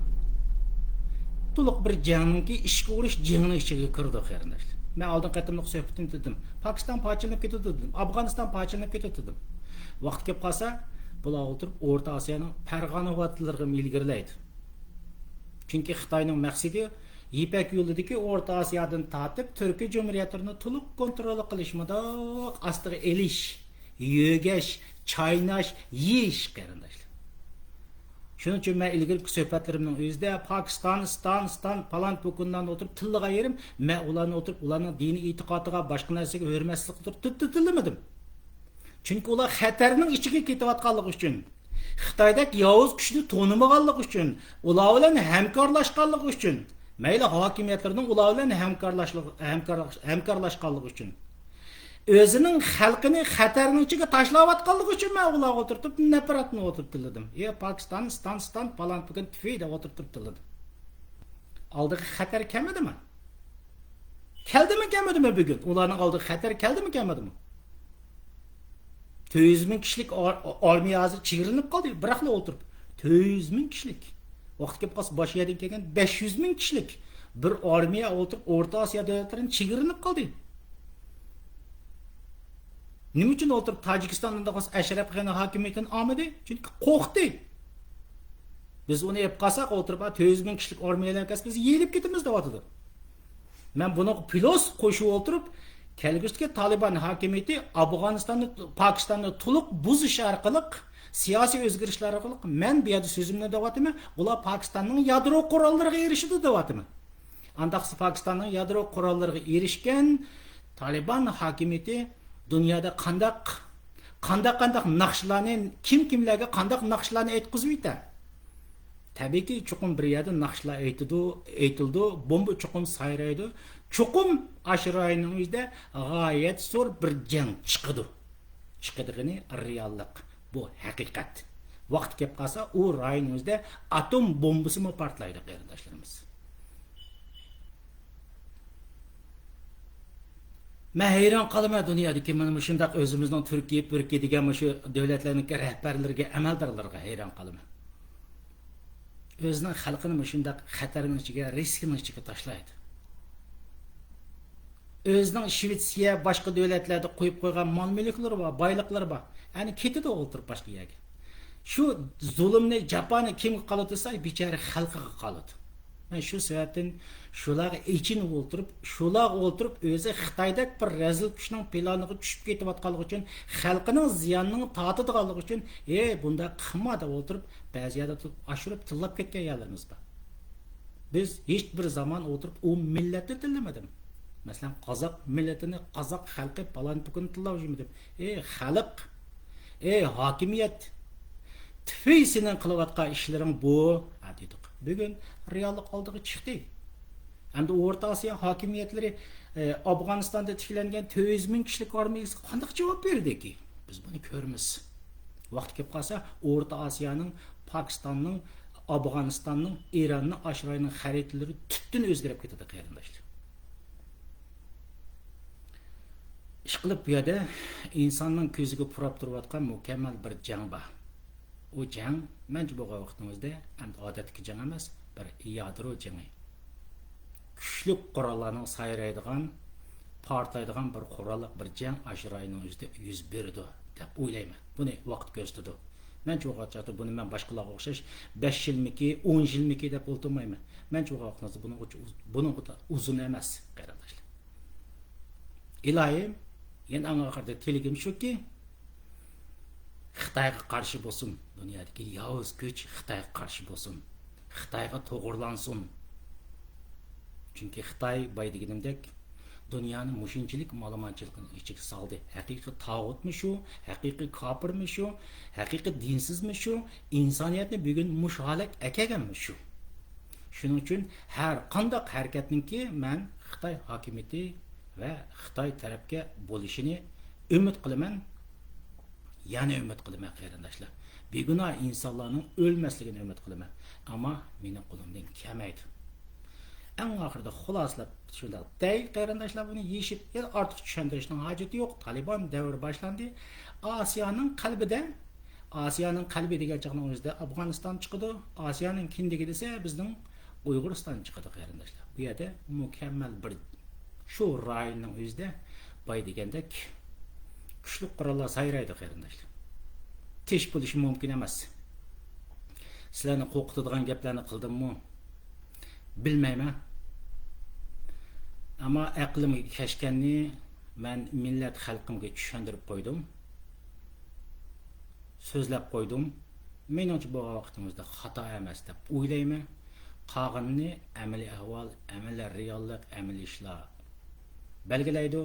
تولۇق بىر جەڭنىڭكى، ئىچكى ئۇرۇش جېڭىنىڭ ئىچىگە كىرىدۇ، قېرىنداشلار. مەن ئالدىنقى قېتىملىق سۆھبىتىمدە دېدىم، پاكىستان پارچىلىنىپ كېتىدۇ دېدىم، ئافغانىستان پارچىلىنىپ كېتىدۇ دېدىم. ۋاقتى كېلىپ قالسا، بۇلار ئولتۇرۇپ ئورتا ئاسىيانىڭ پەرغانە ۋادىلىرىغىمۇ ئىلگىرىلەيدۇ. چۈنكى خىتاينىڭ مەقسىتى يىپەك يولىدىكى ئورتا ئاسىيادىن تارتىپ تۈركىي جۇمھۇرىيەتلىرىنى تولۇق كونترول قىلىش، مۇنداق ئاستىغا ئېلىش، يۆگەش، چايناش، يېيىش، قېرىنداشلار. شۇنىڭ ئۈچۈن مەن ئىلگىرىكى سۆھبەتلىرىمنىڭ ئۆزىدە پاكىستان، ستان، ستان، پالان پۇكۇنلارنى ئولتۇرۇپ تىللىغان يېرىم، مەن ئۇلارنى ئولتۇرۇپ ئۇلارنىڭ دىنىي ئېتىقادىغا، باشقا نەرسىگە ھۆرمەتسىزلىك قىلدۇرۇپ تىل-، تىل-، تىللىمىدىم. چۈنكى ئۇلار خەتەرنىڭ ئىچىگە كېتىۋاتقانلىقى ئۈچۈن، خىتايدەك ياۋۇز كۈچنى تونۇمىغانلىقى ئۈچۈن، ئۇلار بىلەن ھەمكارلاشقانلىقى ئۈچۈن، مەيلى ھاكىمىيەتلىرىنىڭ ئۇلار بىلەن ھەمكارلاشلىق-، ھەمكار-، ھەمكارلاشقانلىقى ئۈچۈن، ئۆزىنىڭ خەلقىنى خەتەرنىڭ ئىچىگە تاشلاۋاتقانلىقى ئۈچۈن مەن ئۇلارغا ئولتۇرتۇپ نەپرەتنى ئولتۇرۇپ تىللىدىم. ئى پاكىستان، ستان، ستان، پالان پۈكۈن تۈفى دەپ ئولتۇرتۇپ تىللىدىم. ئالدىغا خەتەر كەلمىدىمۇ؟ كەلدىمۇ كەلمىدىمۇ بۈگۈن؟ ئۇلارنىڭ ئالدىغا خەتەر كەلدىمۇ كەلمىدىمۇ؟ تۆت يۈز مىڭ كىشىلىك ئار-، ئارمىيە ھازىر چېگرىلىنىپ قالدى، بىراقلا ئولتۇرۇپ. تۆت يۈز مىڭ كىشىلىك. ۋاقتى كېلىپ قالسا، باشقا يەردىن كەلگەن بەش يۈز مىڭ كىشىلىك بىر ئارمىيە ئولتۇرۇپ، ئورتا ئاسىيا دۆلەتلىرىنى چېگرىلىنىپ قالدى. نېمە ئۈچۈن ئولتۇرۇپ تاجىكىستان ئۇنداق بولسا ئەشرەف غەنى ھاكىمىيىتىنى ئالمىدى؟ چۈنكى قورقتى. بىز ئۇنى ئېلىپ قالساق، ئولتۇرۇپ، «ھە، تۆت يۈز مىڭ كىشىلىك ئارمىيە بىلەن كەلسە، بىز يېيىلىپ كېتىمىز» دەۋاتىدۇ. مەن بۇنىڭغا پلۇس قوشۇپ ئولتۇرۇپ، كەلگۈسىدىكى تالىبان ھاكىمىيىتى ئافغانىستاننى، پاكىستاننى تولۇق بۇزۇش ئارقىلىق، سىياسىي ئۆزگىرىشلەر ئارقىلىق، مەن بۇ يەردە سۆزۈمنى دەۋاتىمەن، ئۇلار پاكىستاننىڭ يادرو قوراللىرىغا ئېرىشىدۇ دەۋاتىمەن. ئانداقسا پاكىستاننىڭ يادرو قوراللىرىغا ئېرىشكەن تالىبان ھاكىمىيىتى دۇنيادا قانداق، قانداق، قانداق ناخشىلارنى، كىم كىملەرگە قانداق ناخشىلارنى ئېيتقۇزۇۋېتە؟ تەبىئىيكى، چوقۇم بىر يەردە ناخشىلار ئېيتىدۇ، ئېيتىلىدۇ، بومبا چوقۇم سايرايدۇ. چوقۇم ئاشۇ رايوننىڭ ئۆزىدە غايەت زور بىر جەڭ چىقىدۇ. چىقىدىغىنى رېئاللىق. بۇ ھەقىقەت. ۋاقتى كەپ قالسا، ئۇ رايوننىڭ ئۆزىدە ئاتوم بومبىسىمۇ پارتلايدۇ، قېرىنداشلىرىمىز. مەن ھەيران قالىمەن دۇنيادىكى مانا مۇشۇنداق ئۆزىمىزنىڭ تۈركىي پۈركىي دېگەن مۇشۇ دۆلەتلەرنىڭكى رەھبەرلىرىگە، ئەمەلدارلىرىغا ھەيران قالىمەن. ئۆزىنىڭ خەلقىنى مۇشۇنداق خەتەرنىڭ ئىچىگە، رىسكنىڭ ئىچىگە تاشلايدۇ. ئۆزىنىڭ شىۋېتسىيە، باشقا دۆلەتلەردە قويۇپ قويغان مال مۈلۈكلىرى بار، بايلىقلىرى بار. ئەنە كېتىدۇ ئولتۇرۇپ باشقا يەرگە. شۇ زۇلۇمنى، جاپانى كىمگە قالىدۇ دېسە، بىچارە خەلقىگە قالىدۇ. مەن شۇ سەۋەبتىن شۇلارغا ئېچىنىپ ئولتۇرۇپ، شۇلارغا ئولتۇرۇپ ئۆزى خىتايدەك بىر رەزىل كۈچنىڭ پىلانىغا چۈشۈپ كېتىۋاتقانلىقى ئۈچۈن، خەلقىنىڭ زىيانىنى تارتىدىغانلىقى ئۈچۈن، ھەي، بۇنداق قىلما دەپ ئولتۇرۇپ، بەزى يەردە تۇرۇپ ئاشۇرۇپ تىللاپ كەتكەن يەرلىرىمىز بار. بىز ھېچ بىر زامان ئولتۇرۇپ ئۇ مىللەتنى تىللىمىدىم. مەسىلەن، قازاق مىللىتىنى، قازاق خەلقى پالان پۇكىنى تىللاپ يۈرمىدىم. ئەي خەلق، ئەي ھاكىمىيەت، تۈفەي سېنىڭ قىلىۋاتقان ئىشلىرىڭ بۇ، ھە، دېدۇق. بۈگۈن رېئاللىق ئالدىغا چىقتى. ئەمدى ئورتا ئاسىيا ھاكىمىيەتلىرى، ئە، ئافغانىستاندا تىكلەنگەن تۆت يۈز مىڭ كىشىلىك ئارمىيەگە قانداق جاۋاب بېرىدىكى؟ بىز بۇنى كۆرىمىز. ۋاقتى كېلىپ قالسا، ئورتا ئاسىيانىڭ، پاكىستاننىڭ، ئافغانىستاننىڭ، ئىراننىڭ، ئاشۇ رايوننىڭ خەرىتىلىرى تۈپتىن ئۆزگىرىپ كېتىدۇ، قېرىنداشلار. ئىشقىلىپ، بۇ يەردە ئىنساننىڭ كۆزىگە پۇراپ تۇرۇۋاتقان مۇكەممەل بىر جەڭ بار. ئۇ جەڭ، مەنچە بولغان ۋاقىتنىڭ ئۆزىدە، ئەمدى ئادەتتىكى جەڭ ئەمەس، بىر يادرو جېڭى. كۈچلۈك قوراللارنىڭ سايرايدىغان، پارتلايدىغان بىر قوراللىق بىر جەڭ ئاشۇ رايوننىڭ ئۆزىدە يۈز بېرىدۇ، دەپ ئويلايمەن. بۇنى ۋاقىت كۆرسىتىدۇ. مەنچە بولغان چاغدا بۇنى مەن باشقىلارغا ئوخشاش بەش يىلمىكى، ئون يىلمىكى دەپ ئولتۇرمايمەن. مەنچە بولغان ۋاقىتنىڭ ئۆزىدە بۇنىڭغا، بۇنىڭغا ئۇزۇن ئەمەس، قېرىنداشلار. ئىلاھىم، يەنە ئەڭ ئاخىرىدا تىلىكىم شۇكى، خىتايغا قارشى بولسۇن، دۇنيادىكى ياۋۇز كۈچ خىتايغا قارشى بولسۇن، خىتايغا توغرىلانسۇن. چۈنكى خىتاي بايا دېگىنىمدەك، دۇنيانى مۇشۇنچىلىك مالىمانچىلىقنىڭ ئىچىگە سالدى. ھەقىقىي تاغۇتمۇ شۇ، ھەقىقىي كاپىرمۇ شۇ، ھەقىقىي دىنسىزمۇ شۇ، ئىنسانىيەتنى بۈگۈن مۇشۇ ھالەتكە ئەكەلگەنمۇ شۇ. شۇنىڭ ئۈچۈن ھەر قانداق ھەرىكەتنىڭكى مەن خىتاي ھاكىمىيىتى ۋە خىتاي تەرەپكە بولۇشىنى ئۈمىد قىلىمەن، يەنە ئۈمىد قىلىمەن، قېرىنداشلار. بىگۇناھ ئىنسانلارنىڭ ئۆلمەسلىكىنى ئۈمىد قىلىمەن. ئەمما مېنىڭ قولۇمدىن كەلمەيدۇ. ئەڭ ئاخىرىدا خۇلاسىلەپ شۇنداق دەي، قېرىنداشلار، بۇنى يېشىپ، يەنە ئارتۇق چۈشەندۈرۈشنىڭ ھاجىتى يوق. تالىبان دەۋرى باشلاندى. ئاسىيانىڭ قەلبىدە، ئاسىيانىڭ قەلبى دېگەن چاغنىڭ ئۆزىدە ئافغانىستان چىقىدۇ. ئاسىيانىڭ كىندىكى دېسە، بىزنىڭ ئۇيغۇرىستان چىقىدۇ، قېرىنداشلار. بۇ يەردە مۇكەممەل بىر شۇ رايوننىڭ ئۆزىدە باي دېگەندەك كۈچلۈك قوراللار سايرايدۇ، قېرىنداشلار. تىنچ بولۇشى مۇمكىن ئەمەس. سىلەرنى قورقۇتىدىغان گەپلەرنى قىلدىممۇ بىلمەيمەن. ئەمما ئەقلىمگە كەچكەننى مەن مىللەت خەلقىمگە چۈشەندۈرۈپ قويدۇم. سۆزلەپ قويدۇم. مېنىڭچە بولغان ۋاقتىمىزدا خاتا ئەمەس دەپ ئويلايمەن. قالغىنىنى ئەمەلىي ئەھۋال، ئەمەلىي رېئاللىق، ئەمەلىي ئىشلار بەلگىلەيدۇ.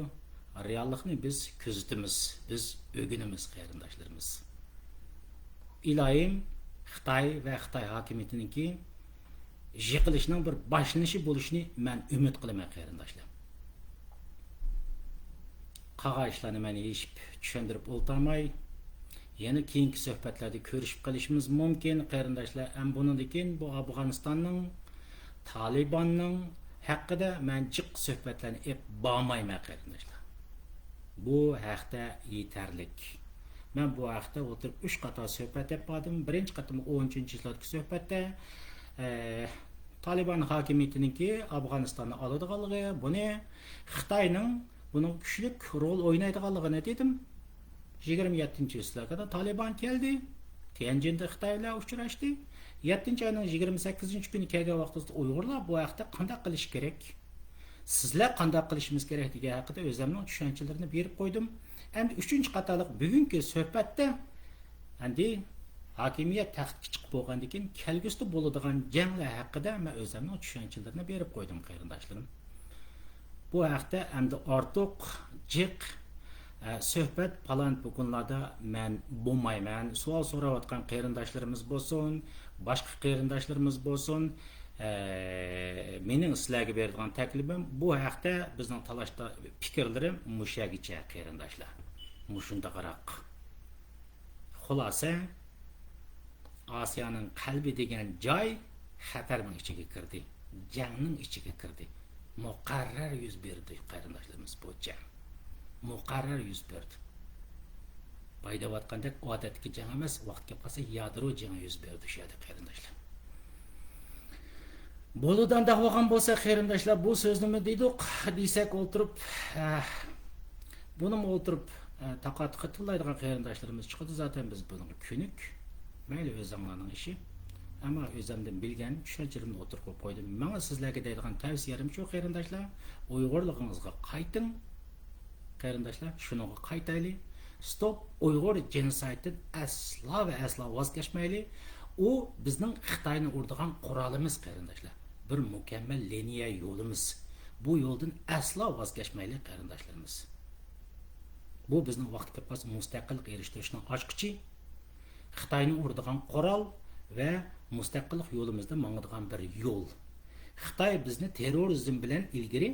رېئاللىقنى بىز كۆزىتىمىز، بىز ئۆگىنىمىز، قېرىنداشلىرىمىز. ئىلاھىم، خىتاي ۋە خىتاي ھاكىمىيىتىنىڭكى يىقىلىشىنىڭ بىر باشلىنىشى بولۇشىنى مەن ئۈمىد قىلىمەن، قېرىنداشلار. قالغان ئىشلارنى مەن ھېچ چۈشەندۈرۈپ ئولتۇرماي، يەنە كېيىنكى سۆھبەتلەردە كۆرۈشۈپ قېلىشىمىز مۇمكىن، قېرىنداشلار. ئەمما بۇنىڭدىن كېيىن بۇ ئافغانىستاننىڭ، تالىباننىڭ ھەققىدە مەن جىق سۆھبەتلەرنى ئېلىپ بارمايمەن، قېرىنداشلار. بۇ ھەقتە يېتەرلىك. مەن بۇ ھەقتە ئولتۇرۇپ ئۈچ قاتار سۆھبەت ئېلىپ باردىم. بىرىنچى قېتىم ئون ئۈچىنچى يىلدىكى سۆھبەتتە، ئە، تالىبان ھاكىمىيىتىنىڭكى ئافغانىستاننى ئالىدىغانلىقى، بۇنى خىتاينىڭ بۇنىڭ كۈچلۈك رول ئوينايدىغانلىقىنى دېدىم. يىگىرمە يەتتىنچى سىلەرگە تالىبان كەلدى. تيەنجىندە خىتاي بىلەن ئۇچراشتى. يەتتىنچى ئاينىڭ يىگىرمە سەككىزىنچى كۈنى كەلگەن ۋاقتىمىزدا ئۇيغۇرلار بۇ ھەقتە قانداق قىلىش كېرەك؟ سىزلەر قانداق قىلىشىمىز كېرەك دېگەن ھەققىدە ئۆزۈمنىڭ چۈشەنچىلىرىنى بېرىپ قويدۇم. ئەمدى ئۈچىنچى قاتارلىق بۈگۈنكى سۆھبەتتە ئەمدى ھاكىمىيەت تەختكە چىقىپ بولغاندىن كېيىن كەلگۈسىدە بولىدىغان جەڭلەر ھەققىدە مەن ئۆزۈمنىڭ چۈشەنچىلىرىنى بېرىپ قويدۇم، قېرىنداشلىرىم. بۇ ھەقتە ئەمدى ئارتۇق جىق، ئە، سۆھبەت پالان پۇكۇنلاردا مەن بولمايمەن. سوئال سوراۋاتقان قېرىنداشلىرىمىز بولسۇن، باشقا قېرىنداشلىرىمىز بولسۇن، ئە، مېنىڭ سىلەرگە بېرىدىغان تەكلىپىم، بۇ ھەقتە بىزنىڭ تالاشتا پىكىرلىرىم مۇشۇ يەرگىچە، قېرىنداشلار. مۇشۇنداقراق. خۇلاسە، ئاسىيانىڭ قەلبى دېگەن جاي خەتەرنىڭ ئىچىگە كىردى، جەڭنىڭ ئىچىگە كىردى. مۇقەررەر يۈز بېرىدۇ، قېرىنداشلىرىمىز، بۇ جەڭ. مۇقەررەر يۈز بېرىدۇ. بايدا دەۋاتقاندەك ئادەتتىكى جەڭ ئەمەس، ۋاقىت كېلىپ قالسا يادرو جېڭى يۈز بېرىدۇ شۇ يەردە، قېرىنداشلار. بولىدۇ ئانداق بولغان بولسا، قېرىنداشلار، بۇ سۆزنىمۇ دېدۇق، دېسەك ئولتۇرۇپ، ئە، بۇنىمۇ ئولتۇرۇپ، ئە، تاقا تىقىتىلايدىغان قېرىنداشلىرىمىز چىقىدۇ. زاتەن بىز بۇنىڭغا كۆنۈك. مەيلى، ئۆزۈڭلارنىڭ ئىشى. ئەمما ئۆزۈمدىن بىلگەن چۈشەنچىلىرىمنى ئوتتۇرىغا قويۇپ قويدۇم. ماڭا سىزلەرگە دەيدىغان تەۋسىيەم شۇ، قېرىنداشلار، ئۇيغۇرلۇقىڭىزغا قايتىڭ. قېرىنداشلار، شۇنىڭغا قايتايلى. ستوپ ئۇيغۇر جېنوسايدتىن ئەسلا ۋە ئەسلا ۋاز كەچمەيلى. ئۇ بىزنىڭ خىتاينى ئۇرىدىغان قورالىمىز، قېرىنداشلار. بىر مۇكەممەل لىنىيە يولىمىز. بۇ يولدىن ئەسلا ۋاز كەچمەيلى، قېرىنداشلىرىمىز. بۇ بىزنىڭ ۋاقتى كېلىپ قالسا مۇستەقىللىق ئېرىشتۈرۈشنىڭ ئاچقۇچى. خىتاينى ئۇرىدىغان قورال ۋە مۇستەقىللىق يولىمىزدا ماڭىدىغان بىر يول. خىتاي بىزنى تېررورىزم بىلەن ئىلگىرى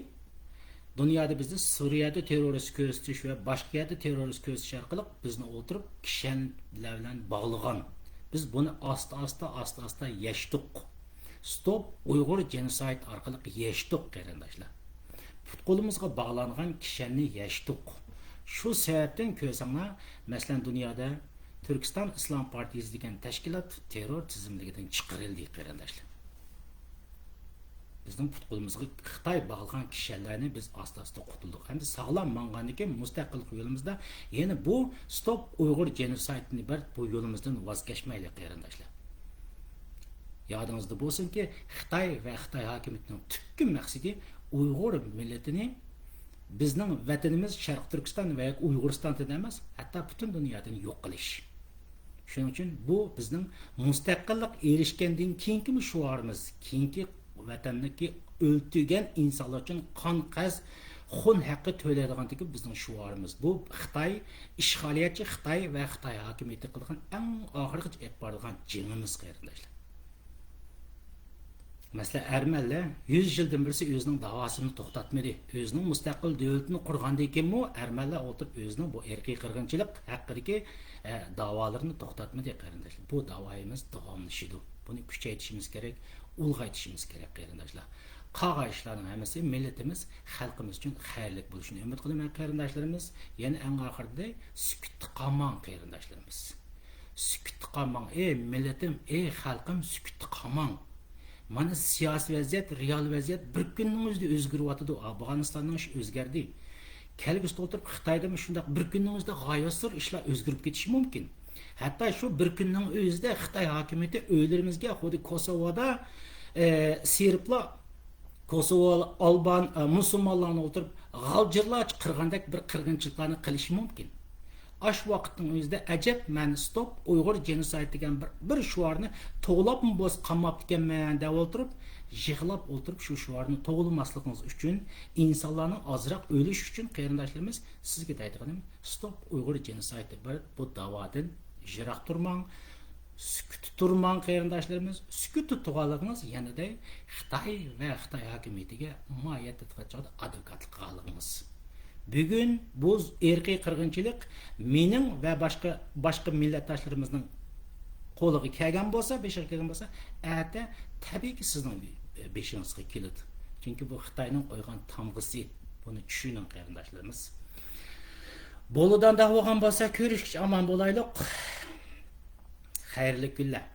دۇنيادا بىزنى سۈرىيەدە تېررورىست كۆرسىتىش ۋە باشقا يەردە تېررورىست كۆرسىتىش ئارقىلىق بىزنى ئولتۇرۇپ كىشەنلەر بىلەن باغلىغان. بىز بۇنى ئاستا-ئاستا، ئاستا-ئاستا يەشتۇق. ستوپ ئۇيغۇر جېنوسايد ئارقىلىق يەشتۇق، قېرىنداشلار. پۇت-قولىمىزغا باغلانغان كىشەننى يەشتۇق. شۇ سەۋەبتىن كۆرسەڭلار، مەسىلەن، دۇنيادا تۈركىستان ئىسلام پارتىيىسى دېگەن تەشكىلات تېررور تىزىملىكىدىن چىقىرىلدى، قېرىنداشلار. بىزنىڭ پۇت-قولىمىزغا خىتاي باغلىغان كىشەنلەرنى بىز ئاستا-ئاستا قۇتۇلدۇق. ئەمدى ساغلام ماڭغاندىن كېيىن مۇستەقىللىق يولىمىزدا يەنە بۇ ستوپ ئۇيغۇر جېنوسايدىنى بىر بۇ يولىمىزدىن ۋاز كەچمەيلى، قېرىنداشلار. يادىڭىزدا بولسۇنكى، خىتاي ۋە خىتاي ھاكىمىيىتىنىڭ تۈپكى مەقسىتى ئۇيغۇر مىللىتىنى بىزنىڭ ۋەتىنىمىز شەرقىي تۈركىستان ۋە ياكى ئۇيغۇرىستاندىن ئەمەس، ھەتتا پۈتۈن دۇنيادىن يوق قىلىش. شۇنىڭ ئۈچۈن بۇ بىزنىڭ مۇستەقىللىق ئېرىشكەندىن كېيىنكىمۇ شوئارىمىز، كېيىنكى ۋەتەندىكى ئۆلتۈرگەن ئىنسانلار ئۈچۈن قان قەرز، خۇن ھەققى تۆلەيدىغاندىكى بىزنىڭ شوئارىمىز. بۇ خىتاي، ئىشغالىيەتچى خىتاي ۋە خىتاي ھاكىمىيىتى قىلغان ئەڭ ئاخىرغىچە ئېلىپ بارىدىغان جېڭىمىز، قېرىنداشلار. مەسىلەن، ئەرمەنلەر يۈز يىلدىن بىرسى ئۆزىنىڭ داۋاسىنى توختاتمىدى. ئۆزىنىڭ مۇستەقىل دۆلىتىنى قۇرغاندىن كېيىنمۇ ئەرمەنلەر ئولتۇرۇپ ئۆزىنىڭ بۇ ئىرقىي قىرغىنچىلىق ھەققىدىكى، ئە، داۋالىرىنى توختاتمىدى، قېرىنداشلار. بۇ داۋايىمىز داۋاملىشىدۇ. بۇنى كۈچەيتىشىمىز كېرەك، ئۇلغايتىشىمىز كېرەك، قېرىنداشلار. قالغان ئىشلارنىڭ ھەممىسى مىللىتىمىز، خەلقىمىز ئۈچۈن خەيرلىك بولۇشىنى ئۈمىد قىلىمەن، قېرىنداشلىرىمىز. يەنە ئەڭ ئاخىرىدا سۈكۈتتە قالماڭ، قېرىنداشلىرىمىز. سۈكۈتتە قالماڭ، ئەي مىللىتىم، ئەي خەلقىم، سۈكۈتتە قالماڭ. مانا سىياسىي ۋەزىيەت، رېئال ۋەزىيەت بىر كۈننىڭ ئۆزىدە ئۆزگىرىۋاتىدۇ. ئافغانىستاننىڭ ئىشى ئۆزگەردى. كەلگۈسىدە ئولتۇرۇپ خىتايدىمۇ شۇنداق بىر كۈننىڭ ئۆزىدە غايەت زور ئىشلار ئۆزگىرىپ كېتىشى مۇمكىن. ھەتتا شۇ بىر كۈننىڭ ئۆزىدە خىتاي ھاكىمىيىتى ئۆيلىرىمىزگە، خۇددى كوسوۋودا، ئە، سېربلار، كوسوۋو، ئالبان، ئە، مۇسۇلمانلارنى ئولتۇرۇپ غالجىرلارچە قىرغاندەك بىر قىرغىنچىلىقلارنى قىلىشى مۇمكىن. ئاشۇ ۋاقىتنىڭ ئۆزىدە ئەجەب، مەن ستوپ ئۇيغۇر جېنوسايد دېگەن بىر، بىىر شوئارنى توۋلاپمۇ بولسا قاماپتىكەنمەن دەپ ئولتۇرۇپ، يىغلاپ ئولتۇرۇپ شۇ شوئارنى توۋلىماسلىقىڭىز ئۈچۈن، ئىنسانلارنىڭ ئازراق ئۆلۈشى ئۈچۈن، قېرىنداشلىرىمىز، سىزگە دەيدىغىنىم، ستوپ ئۇيغۇر جېنوسايدى بىر، بۇ داۋادىن يىراق تۇرماڭ، سۈكۈتتە تۇرماڭ، قېرىنداشلىرىمىز. سۈكۈتتە تۇرغانلىقىڭىز يەنە دەي خىتاي ۋە خىتاي ھاكىمىيىتىگە ماھىيەتتە تۇرغان چاغدا ئادۋوكاتلىق قىلغانلىقىڭىز. بۈگۈن بۇ ئىرقىي قىرغىنچىلىق مېنىڭ ۋە باشقا، باشقا مىللەتداشلىرىمىزنىڭ قولىغا كەلگەن بولسا، بېشىغا كەلگەن بولسا، ئەتە تەبىئىيكى سىزنىڭ بېشىڭىزغا كېلىدۇ. چۈنكى بۇ خىتاينىڭ قويغان تامغىسى. بۇنى چۈشىنىڭ، قېرىنداشلىرىمىز. بولىدىغان بولغان بولسا، كۆرۈشكىچە ئامان بولايلۇق. خەيرلىك كۈنلەر.